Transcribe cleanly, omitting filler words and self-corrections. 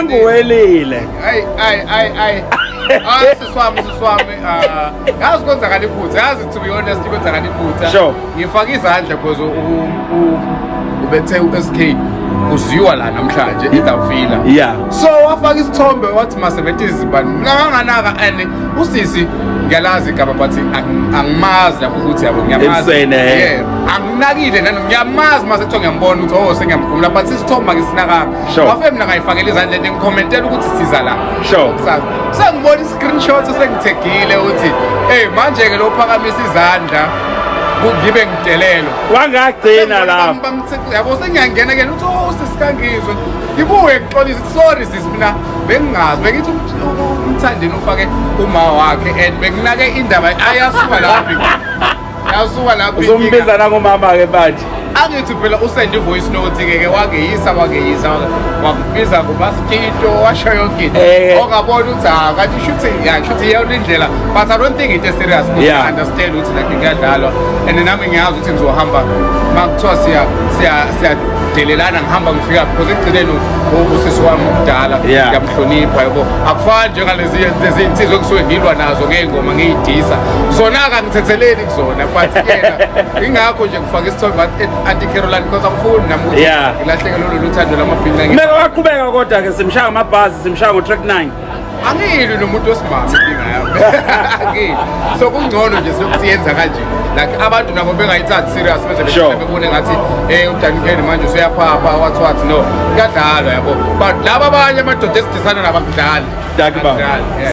Nanguwelile. Ay ay ay ay. Ah, sisi wami, sisi wami, ah, yazi kwenzakala iphutha, yazi, to be honest, kwenzakala iphutha. Ngifaka izandla because ubethe u-SK uziwa la namhlanje eDavila. So wafaka isithombe wathi ma-70s bani, mina nganganaka and usisi ngiyalazi igama but angimazi lapho ukuthi yabo ngiyamazi. Ebusweni, eh. Yeah, anginakile nani, ngiyamazi mase kuthiwa ngiyambona ukuthi oh, sengiyamkhumula, but isithombe angisinakanga. Wafe mina ngayifakela izandla lento, ngikhomentela ukuthi siza la. Kusasa sengibona i-screenshot, sengithegile ukuthi hey, manje-ke lo phakamisa izandla, ngibe ngidelelwa. Wangagcina lapho. Yabo, sengiyangena ke uthi, oh, sisi kaNgizwe, ngibuye ngixolise, sorry sisi, mina bengingazi, bengithi uMthandeni ufake uma wakhe and benginake indaba ayasuka lapho, yasuka lapho. Uzombiza nangomama-ke manje. Angithi phela usende i-voice note ke, wangeyisa, wangeyisa, wakubiza ngomaskito, washo yonke into. Ongabona ukuthi ha, kanti shuthi ya, shuthi iyona indlela, but I don't think into serious because I understand ukuthi like kuyadlalwa and nami ngiyazi ukuthi ngizohamba ma kuthiwa siya siya siyadelelana, ngihamba ngifika because ekugcineni usisi wami omdala. Ngiyamhlonipha, yabo, akufani njengalezi lezi insizwa engisuke ngilwa nazo ngey'ngoma, ngiyidisa zona-ke, angithetheleli kuzona, but yena ingakho nje ngifake isithombe Auntie Caroline because angifuni nami ukuthi ngilahlekelwe lolu thando lamabhinca. Meke waqhubeka kodwa-ke, simshaya ngamabhasi, simshaya ngo-track 9. Angilwi nomuntu wesimame, inkinga yami angilwi, so kungcono nje silokhu siyenza kanje, like abantu nabo bengayithathi serious beze bebone ngathi uDuncan manje useyaphapha, wathi wathi, no, kuyadlalwa, yabo, but laba abanye amadoda esidisana nabo akudlali. Dankie, baba. Akudlali, yeah.